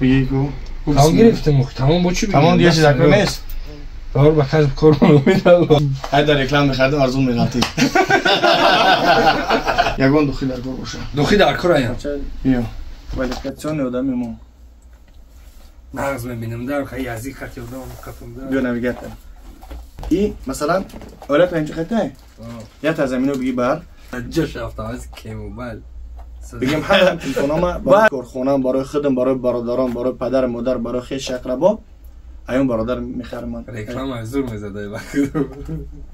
Бигӣ ку. Тамом гирифтем, тамом бо чӣ бигирем? Тамом дига чиз дар нест. Дор ба касб кор умедам. Ай дар реклам мехардам арзон меғалтид. Ягон духи дар кор боша. Духи дар кор аям. Биё. Квалификатсиони одами мо. Нағз мебинам дар хай язик хати одам қафам да. Биё навигатор. И масалан олат ҳамчи хата? Я та замино биги бар. Ҷош рафтам аз кемобайл. Бигем ҳама телефонома барои корхонаам, барои худам, барои бародарон, барои падар, модар, барои хеш ақрабо аюн бародар мехарам. Реклама зур мезадай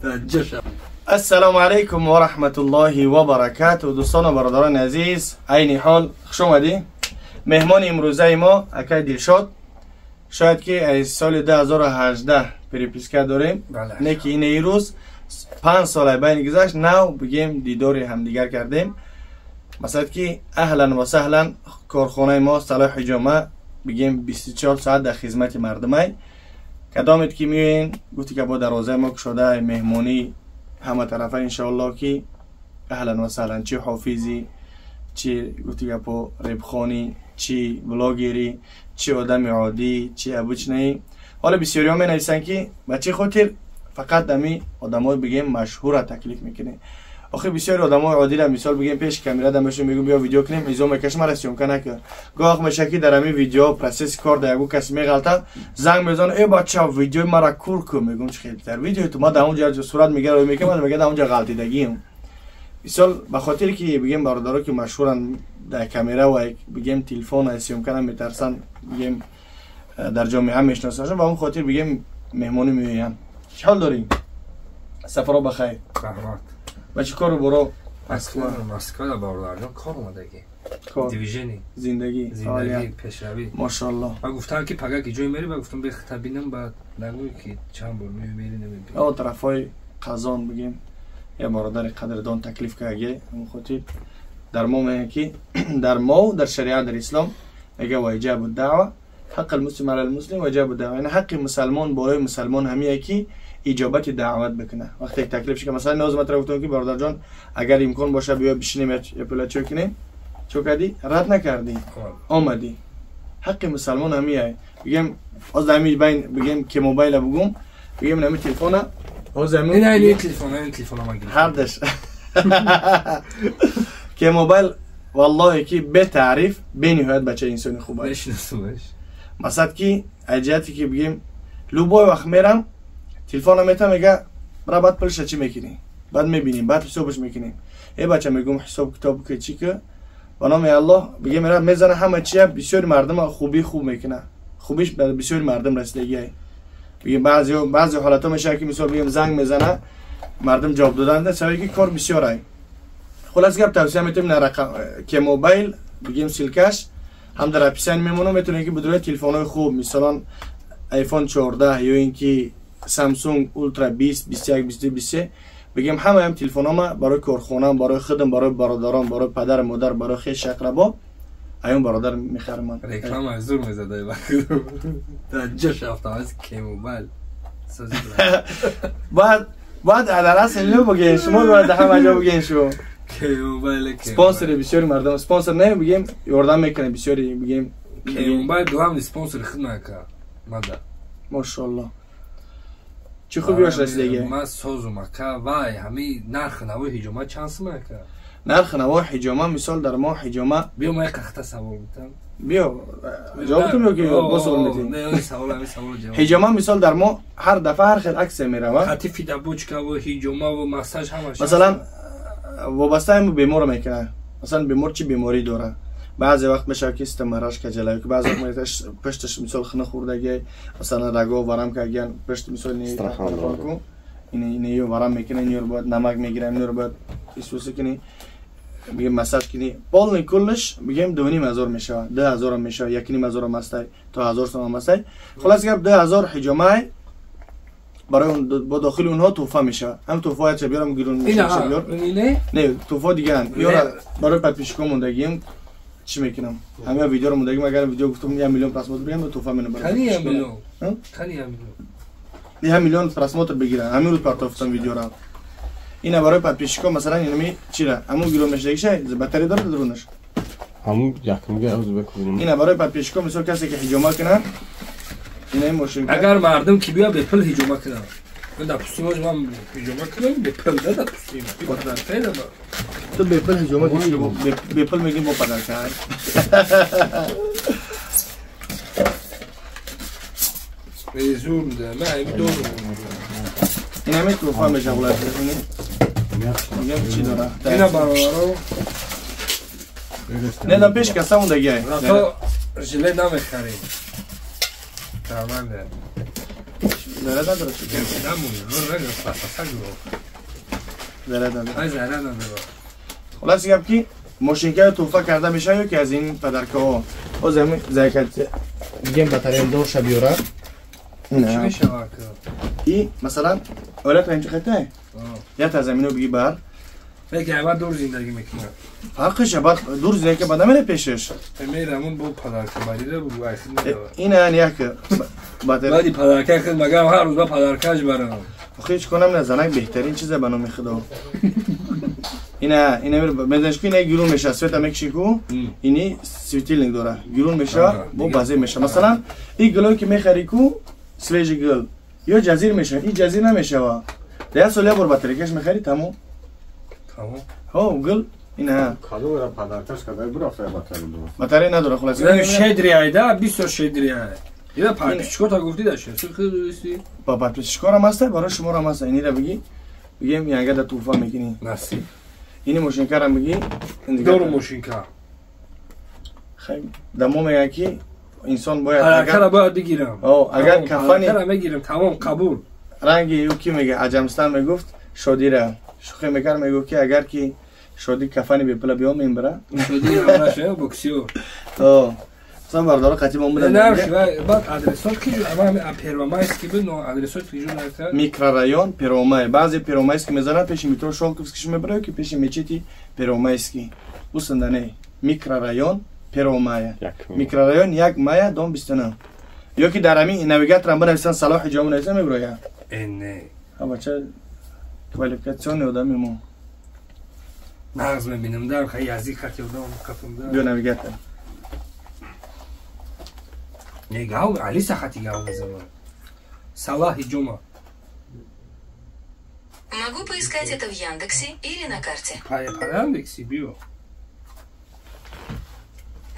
ҷош. Ассалому алайкум ва раҳматуллоҳи ва баракату. Дӯстону бародарони азиз, айни ҳол хуш омадӣ. Меҳмони имрӯзаи мо акай Дилшод. Шояд ки аз соли 2018 переписка дорем, не ки ин рӯз 5 сола байни гузашт, нав бигем дидори ҳамдигар кардем. Масалан ки аҳлан ва саҳлан, корхонаи мо Салоҳ ҳиҷома бигем 24 соат дар хизмати мардумай. Кадомед ки меоен, гуфти ки бо дарвозаи мо кушода, меҳмонӣ ҳама тарафа иншоаллоҳ ки аҳлан ва саҳлан, чи ҳофизӣ, чи гуфти гапо репхонӣ, чи блогерӣ, чи одами оддӣ, чи обычный. Ҳоло бисёриҳо менависанд ки ба чӣ хотир фақат ами одамои бигем машҳурра таклиф мекунем. Охир бисёри одамои оддиро мисол бигем пеши камера дамешон мегӯм биё видео кунем, изо мекашам, мара съёмка накун. Гоҳ меша ки дар ами видео процесси кор дар ягон кас меғалта, занг мезанад, э бача, видеои мара кур кун. Мегӯм чи хел дар видеои ту ма дар онҷа сурат мегирам, мекунам, мега дар онҷа ғалтидагиам. Мисол ба хотире ки бигем бародаро ки машҳуранд дар камера ва бигем телефон съёмка наметарсанд, бигем дар ҷомеа мешиносашон, ба он хотир бигем меҳмонӣ меоянд. Чӣ ҳол дорӣ? Сафаро ба хайр. Раҳмат. Ба чӣ кору боро? Москва, Москва бародарҷон кор омадагӣ. Движение. Зиндагӣ, зиндагӣ, пешравӣ. Машааллоҳ. Ва гуфтам ки пага ки ҷой мери, ва гуфтам бехта бинам, баъд нагӯй ки чанд бор мери намебинӣ. О тарафҳои Қазон бигем я бародари қадрдон таклиф кардаги, ҳамон хотир дар мо мегӯянд ки дар мо дар шариат дар ислом мега ва иҷабу даъва ҳаққи муслим ала муслим ва иҷабу даъва, яъне ҳаққи мусалмон болои мусалмон ҳамие ки иҷобати даъват бикунад. Вақте таклиф шуда, масалан ноз матра гуфтам ки бародарҷон агар имкон боша биё бишинем я пула чой кунем, чо кардӣ? Рад накардӣ, омадӣ. Ҳаққи мусалмон ҳамие. Бигем оз ҳами байн бигем ки мобайла бугум, бигем ҳами телефона оз ҳами ин телефон, ин телефона ма гирифтам. Ҳардаш. Ки мобайл валлоҳи ки бетаъриф бениҳоят бачаи инсони хуб аст. Мешиносумаш. Масалан ки аҷияте ки бигем любой вақт мерам телефона метам, мега бра баъд пулша чӣ мекунӣ? Баъд мебинем, баъд ҳисобаш мекунем. Э бача, мегӯм ҳисоб китоб ки чӣ ки ба номи Аллоҳ бигем мера мезана ҳама чия, бисёри мардума хубӣ хуб мекуна. Хубиш ба бисёри мардум расидагиай. Бигем баъзе ҳолатҳо мешавад ки мисол бигем занг мезана, мардум ҷавоб додан сабаби ки кор бисёр ай. Хулас гап тавсия метавонем на рақам ки мобайл бигем ссылка ш ҳам дар описание мемонам, метавонем ки бидурои телефонҳои хуб, мисолан iPhone 14 ё ин ки Samsung Ultra 20, 21, 22, 23, бигем ҳамаям телефонома барои корхонаам, барои худам, барои бародарон, барои падар, модар, барои хеш ақрабо аюн бародар мехарам. Реклама зур мезадай ҷош рафтам аз кемобайл. Баъд дар асл ино буген шумо бояд ҳама ҷо буген шумо. Кемобайл спонсори бисёри мардум, спонсор не бигем ёрдам мекунад бисёри бигем. Кемобайл главный спонсори худ нака мада. Машааллоҳ. Чӣ хубиёш расидаги? Ман созум ака, вай ҳами нархи навои ҳиҷома чанд сум ака? Нархи навои ҳиҷома мисол дар мо ҳиҷома биё ман як қахта савол битам. Биё ҷавобтум ё ки бо савол метиҳӣ? Не, савол ҳами савол ҷавоб. Ҳиҷома мисол дар мо ҳар дафъа ҳар хел аксия меравад. Хати фидабучка ва ҳиҷома ва массаж ҳамаш. Масалан вобаста ҳами беморро мекунад. Масалан бемор чӣ беморӣ дорад? Баъзе вақт мешавад ки стамараш каҷала, ки баъзе вақт пушташ мисол хина хӯрдаги, масалан раго варам кардагиан, пушт мисол ин варам мекунад, инро бояд намак мегирам, инро бояд исуса кунӣ, бигем массаж кунӣ. Полный куллаш бигем 2,5 ҳазор мешавад, 2 ҳазорам мешавад, 1,5 ҳазорам ҳастай, то 1000 сомам ҳастай. Хулас гап 2000 ҳиҷомаи барои бо дохили онҳо туҳфа мешавад. Ҳам туҳфа яча биёрам гирун мешавад. Не, туҳфа дигаранд. Ёра барои подписчик о мондагием чӣ мекунам? Ҳама видеоро мондагим, агар видео гуфтам 1 миллион просмотр бигирам, туҳфа менам. Кани 1 миллион? Кани 1 миллион? 1 миллион просмотр бигирам. Ҳамин рӯз партофтам видеоро. Ина барои подписчик о масалан инами чира? Ҳамун гирон мешавагиша батарея дорад дурунаш. Ҳамун якумга ӯзи бикунем. Ина барои подписчикҳо мисол касе ки ҳиҷома кунад, ина ин мошинка. Агар мардум ки биё бепул ҳиҷома кунад. Ман дар пусти ман ҳиҷома кунам, бепул да дар пусти ман. Падарка да. Ту бепул ҳиҷома кунӣ, бепул мегӣ бо падарка. Безур да, ман ҳамин дорум. Ин ҳамин тӯҳфа мешавад. Мегам чӣ дора? Ина бародаро. Не, да пеш каса мондагиай. То жилет намехарем. Карманде. Зарар надорад чӣ? Намон, зарар надорад. Ай зарар надорад. Хулоса гап ки мошинкаро тӯҳфа карда мешавад ё ки аз ин падаркаҳо? Боз ҳамин зайкат бигем батарея дорша биёрад. Чӣ мешавад? И масалан оилат ҳамчи хатае? Як аз замино биги бар. Леки ава дур зиндагӣ мекунад. Фарқиша баъд дур зиндагӣ баъд намере пешаш. Мерам он бо падарка барида бу айхид мерава. Ина як батарея. Баъди падарка хид магам ҳар рӯз ба падаркаш барам. Охи ҳеч конам на занак беҳтарин чиза ба номи Худо. Ина медониш ки ина гирун меша, света мекши ку, ини светильник дора. Гирун меша, бо базе меша. Масалан, ин гулое ки мехари ку, свежий гул. Ё ҷазир меша, ин ҷазир намешава. Дар як сол як бор батарейкаш мехари, тамом. Тамом. Ҳо, гул ина. Кадом падаркаш кадай бурафта батарея дора. Батарея надора, хулоса. Шедри айда, бисёр шедри ай. Ина подписчикота гуфти да шед. Худисти. Ба подписчикорам ҳаста, барои шуморам ҳаста. Инира бигӣ, бигем янга да туҳфа мекунӣ. Насиб. Ини мошинкарам бигӣ. Дору мошинка. Хай, да мо мегӯяд ки инсон бояд падаркара бояд бигирам. О, агар кафани падаркара мегирам, тамом қабул. Ранги ӯ ки мега Аҷамстан мегуфт, шодира. Шӯхӣ мекард, мегуфт ки агар ки шодӣ кафани бепула биём мембара. Шодӣ ҳамаша боксиёр. О, сан бардора қатӣ мо будам. Не, баъд адресот ки ама Первомайский буд, но адресот ки ҷо накард. Микрорайон Первомай. Баъзе Первомайский мезанад пеши метро Шолковский мебарад ки пеши мечети Первомайский. Усанда не. Микрорайон Первомая. Микрорайон 1 мая, дом 29. Ё ки дар ҳамин навигаторам бинависанд Салоҳи Ҷомӣ нависан мебирояд. Э не. Ҳа бача квалификатсиони одами мо. Нағз мебинам, да, хай язик хати одам қафам да. Биё навигатор. Не гав, Алиса хати гав мезанад. Салоҳи Ҷома. Могу поискать это в Яндексе или на карте. По Яндексе биё.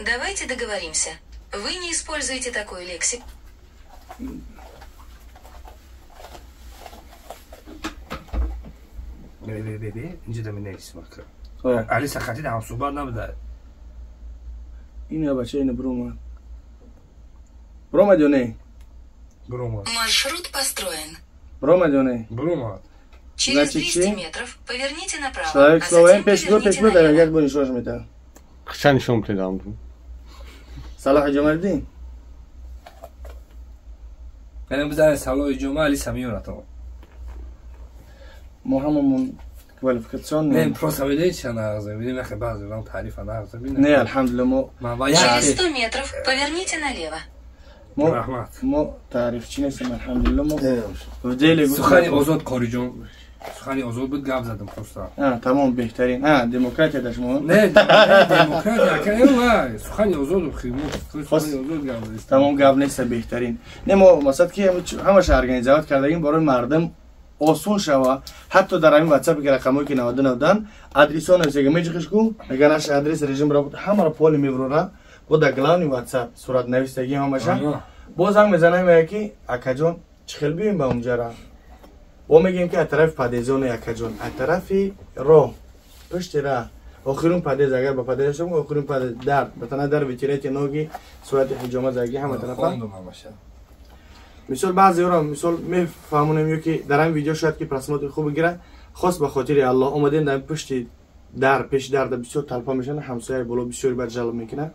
Давайте договоримся. Вы не используете такую лексику. Бе, инҷа да менависим ака. Алиса хати да ҳамсӯҳбат набуда. Ина бача ина бромад. Бромад ё не? Бромад. Маршрут построен. Бромад ё не? Бромад. Через 200 метров поверните направо. Человек слово пеш бу, пеш бу, дар як бо нишонаш медиҳад. Қача нишон медиҳам? Салоҳи Ҷомалиддин. Яъне бизанед Салоҳи Ҷома, Алиса меёрад. Мо ҳамамон квалификатсион не, просто медонед чӣ нағз мебинем, нахе баъзе одам таърифа нағз мебинем. Не, алҳамдулилла мо Через 100 метров поверните налево. Раҳмат. Мо таърифчӣ нестем, алҳамдулилла мо в деле. Сухани озод Қориҷон. Сухани озод буд, гап задам просто. А, тамом, беҳтарин. А, демократия да шумо? Не, демократия, ака, вай, сухани озод, сухани озод гап задем. Тамом, гап нест, беҳтарин. Не, мо масалан ки ҳамаша организовать кардагим барои мардум осон шава. Ҳатто дар ҳамин WhatsApp ки рақамҳое ки 99 дан, адресҳо нависага меҷиқиш ку, агар наш адрес режим работа, ҳамаро поли меврора, бо дар главный WhatsApp сурат нависагим ҳамаша. Боз занг мезанам мега ки акаҷон чӣ хел биёем ба унҷара? Бо мегӯем ки аз тарафи подъездони акаҷон, аз тарафи роҳ, пушти раҳ, охирун подъезд, агар ба подъезд шавем, охирун подъезд, дар, ба тана дар вытирайте ноги, сурати ҳиҷома заги ҳама тарафа. Мисол баъзеҳоро мисол мефаҳмонем ё ки дар ҳамин видео шояд ки просмотри хуб бигирад, хос ба хотири Аллоҳ омадем дар пушти дар, пеши дарда бисёр талпа мешаванд, ҳамсояи боло бисёри бад жалоб мекунад.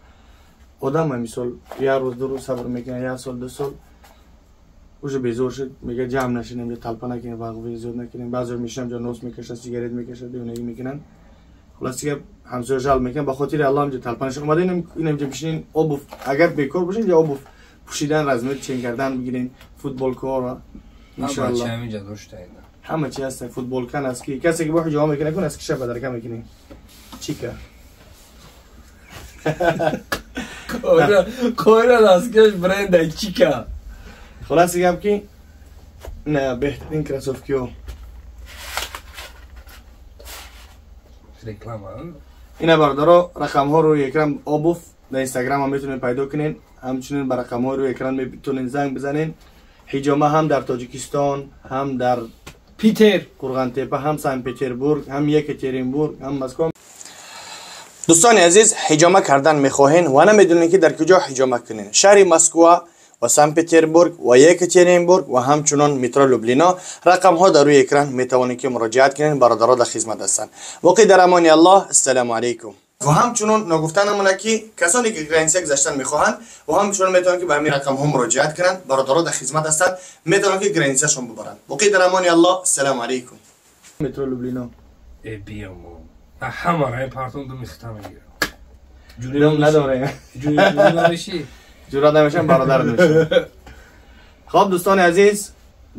Одам мисол як рӯз, ду рӯз сабр мекунад, як сол, ду сол уже безор шуд, мега ҷамъ нашинем, талпа накунем, вағви зиёд накунем. Баъзеҳо мешинам ҷо нос мекашад, сигарет мекашад, девонагӣ мекунанд. Хулоса гап ҳамсоя жалоб мекунад, ба хотири Аллоҳ ҳамҷо талпа нашинем. Омадем инамҷо бишинем, обув, агар бекор бошед, ё обув пӯшидан, размер чен кардан бигирем, футболкаҳоро иншоаллоҳ. Ҳама чи ҳаст, футболка носки, касе ки бо ҳиҷома мекунад, ку носкиша падарка мекунем. Чика. Қойра носкиаш бренда чика. Хулоси гап ки на беҳтарин кроссовкиҳо. Реклама. Ина бародаро рақамҳо рӯи экран обув дар инстаграм ҳам метавонед пайдо кунед, ҳамчунин ба рақамҳои рӯи экран метавонед занг бизанед. Ҳиҷома ҳам дар Тоҷикистон, ҳам дар Питер, Қурғонтепа, ҳам Санкт-Петербург, ҳам Екатеринбург, ҳам Москва. Дӯстони азиз, ҳиҷома кардан мехоҳен ва намедонед ки дар куҷо ҳиҷома кунед. Шаҳри Москва ва Санкт-Петербург ва Екатеринбург ва ҳамчунон метро Люблино рақамҳо дар рӯи экран метавонед ки муроҷиат кунед. Бародаро дар хизмат ҳастанд. Воқеъ дар амони Аллоҳ. Ассалому алайкум. Ва ҳамчунон ногуфта намонад ки касоне ки граница гузаштан мехоҳанд ва ҳамчунон метавонанд ки ба ҳамин рақамҳо муроҷиат кунанд. Бародаро дар хизмат ҳастанд, метавонанд ки границашон бубаранд. Воқеъ дар амони Аллоҳ. Ассалому алайкум. Метро Люблино. Э биёмо. Ҳама раи партон ду михта мегирам. Ҷуръат надорем. Ҷуръат намешӣ? Ҷуръат намешам, бародар намешам. Хоб дӯстони азиз,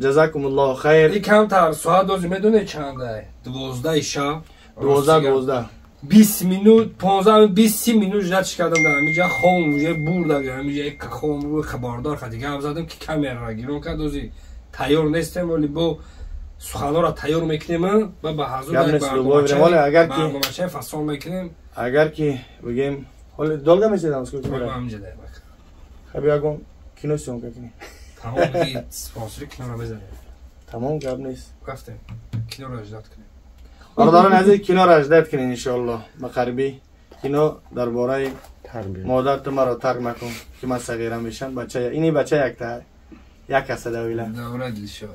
ҷазакумуллоҳу хайр. И камтар соат дози медонед чанда? 12 шаб. 12. 20 минут, 15 20 минут ждать кардам дар ҳаминҷа хом уже бурда ҳаминҷа як хом рӯи хабардор ха дига гап задам ки камераро гирон кард. Ози тайёр нестем, вале бо суханҳоро тайёр мекунем ва ба ҳазур барномачаи фасон мекунем. Агар ки бигем ҳоле долго меседам сколько мера? Ҳаминҷа даем. Хаб ягон кино съёмка кунем. Тамом, спонсори киноро мезанем. Тамом, гап нест. Рафтем киноро ждать кунем. Бародарони азиз, киноро ждать кунед иншоаллоҳ. Ба қарибӣ кино дар бораи модар ту маро тарк макун ки ман сағира мешам. Бача ини бача якта як аста давила. Давра Дилшод.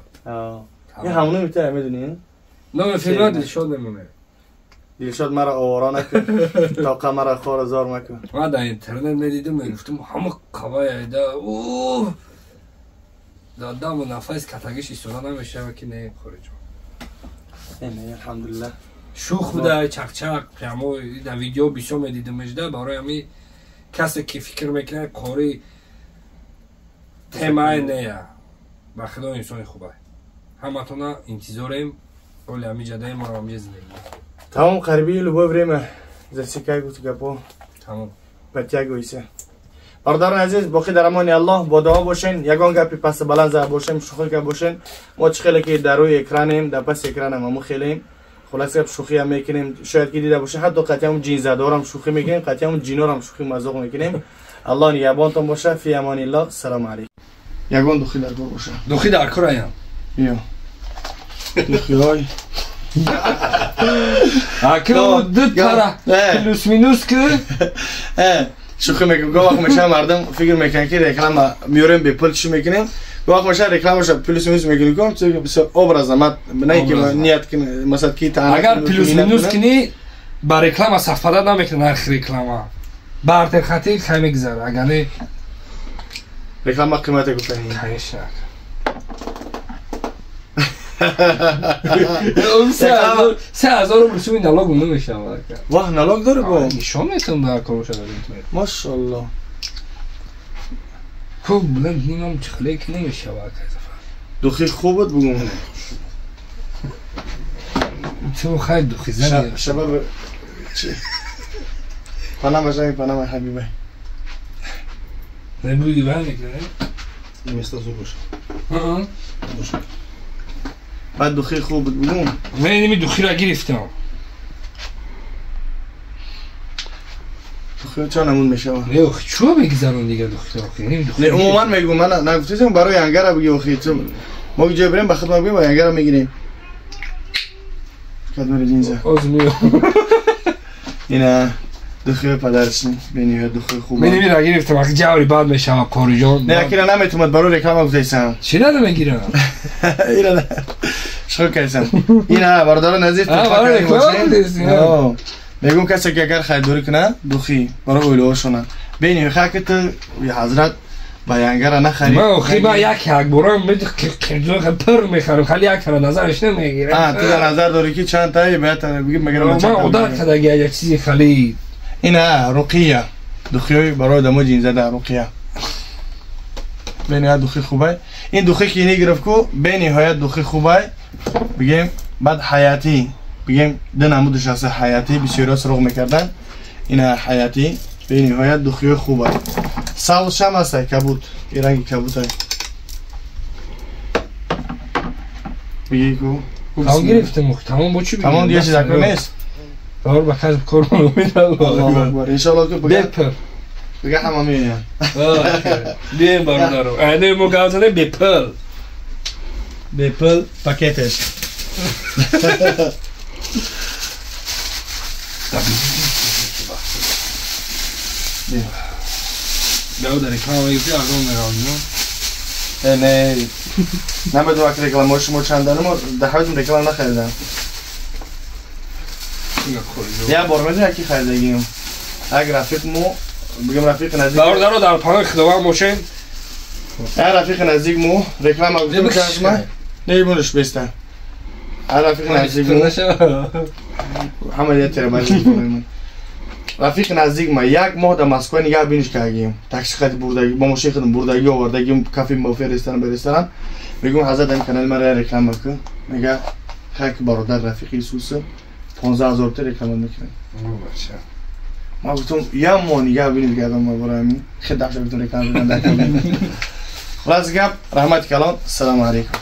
Ин ҳамоно митая медонӣ? Номи филма Дилшод мемонад. Дилшод маро овора накун, тоқа маро хору зор макун. Ман дар интернет медидим, мегуфтам ҳама қавай айда уф дадаму нафас катагиш истода намешава ки не хориҷ. Не, алҳамдулиллаҳ. Шух буда, чақчақ, прямо дар видео бисёр медидимашда. Барои ҳами касе ки фикр мекунад қори темае нея, ба худо инсони хубай. Ҳаматона интизорем, оли ҳами ҷадаи моро ҳамҷа зиндагӣ. Тамом, қариби любое время засекай гуфт гапо. Тамом. Подтягивайся. Бародарони азиз, боқӣ дар амони Аллоҳ, бо дуо бошен. Ягон гапи паст баланд зада бошем, шӯхӣ карда бошен. Мо чӣ хеле ки дар рӯи экранем, дар паси экранам ҳамон хелем. Хулоса гап шӯхиам мекунем. Шояд ки дида бошен, ҳатто қатъиам ҷинзадорам шӯхӣ мекунем, қатъиам ҷинорам шӯхӣ мазоқ мекунем. Аллоҳ нигаҳбонтон боша. Фи амониллоҳ. Салому алайкум. Ягон духи дар кор боша. Духи дар кор аям. Биё. Духиҳои Аку ду тара плюс минус ки шӯхӣ мекунем. Гоҳ вақт мешава мардум фикр мекунанд ки реклама меорем бепул чӣ мекунем. Гоҳ вақт мешава рекламаша плюс минус мекунем, бисёр образно, ман на ин ки ният масалан ки агар плюс минус кунӣ ба реклама совпадать намекунад нархи реклама. Бартер хати хай мегузарад, агар не реклама қимате гуфтанӣ. Конечно. 3000 рубл суми налог намешавад. Ваҳ, налог дорӣ бо? Нишон метавон дар корша дар интернет. Машаллоҳ. Хуб, блин, нимам чихле ки намешавад. Духи хуб буд бугум. Ту хай духи зани. Шабаб чи? Панама жами Панама ҳабиба. Не буди бай мекунӣ? Места зур боша. Боша. Баъд духи хуб буд бугум. Ман ини духиро гирифтам. Духи ча намуд мешавад? Не, охи чӯ мегузарон дига духи охи? Не, умуман мегӯм, ман нагуфтам барои янгара бигӣ охи ту. Мо ҷой бирем ба худ мо бигӯем ба янгара мегирем. Кадмери ҷинза. Оз миё. Ина духи падаршни бениҳоят духи хуб. Ман инро гирифтам, охи ҷаври бад мешавад қориҷон. Не, акира наметумад барои реклама гуфтайсам. Чӣ надо мегирам? Ира шӯхӣ кардам. Ина бародарони азиз, барои реклама гуфтайсӣ. Мегӯм касе ки агар харидорӣ кунад духи барои оилаҳошона бениҳоят ки ту ҳазрат ба янгара нахарӣ. Ман охи ман як як борам пур мехарам, хали якра назараш намегирам. Ту дар назар дорӣ ки чанд таи бояд бигӣ мегирам. Ман одат кардаги як чизи хали. Ина руқия духиҳои барои одамо ҷинзада руқия бениҳоят духи хубай. Ин духи ки ини гирифт ку бениҳоят духи хубай. Бигем баъд ҳаятӣ бигем ду намудаш ҳаста ҳаятӣ бисёриҳо суроғ мекарданд. Ина ҳаятӣ Бениҳоят духиҳои хуб аст. Савзшам ҳастай, кабуд, и ранги кабудай. Бигӣ ку. Тамом гирифтем, тамом бо чӣ бигирем? Тамом дига чиз акор нест. Бор ба касб кор Аллоҳу акбар. Иншоаллоҳ ки бепул. Бига ҳама меоянд. Бием бародаро. Айне мо гап задем бепул. Бепул пакетеш. Биё реклама гирифти арзон меравад. Не, намедонам ки рекламаҳои шумо чандану мо дар ҳаётам реклама нахаридам. Як бор медонӣ яки харидагиам. Як рафиқ мо, бигем рафиқи наздик. Бародаро дар паноҳи Худованд бошед. Як рафиқи наздик мо реклама гуфтем чашма. Не бунш беста. Як рафиқи наздик мо. Ҳама я терабайт. Рафиқи наздик ма як моҳ дар Москва нигаҳ биниш кардагием. Такси хати бурдагӣ, бо мошини худам бурдагӣ овардагием, кафе мафе, ресторан ба ресторан. Мегӯм ҳазрат ин канали мара реклама кун. Мега хай ки бародар рафиқи Исус 15 000 рупия реклама мекунад. Ман гуфтам як моҳ нигаҳ биниш кардам ма барои ҳамин. Хеле даҳшат гуфтам реклама кунам. Хулас гап, раҳмати калон, ассалому алайкум.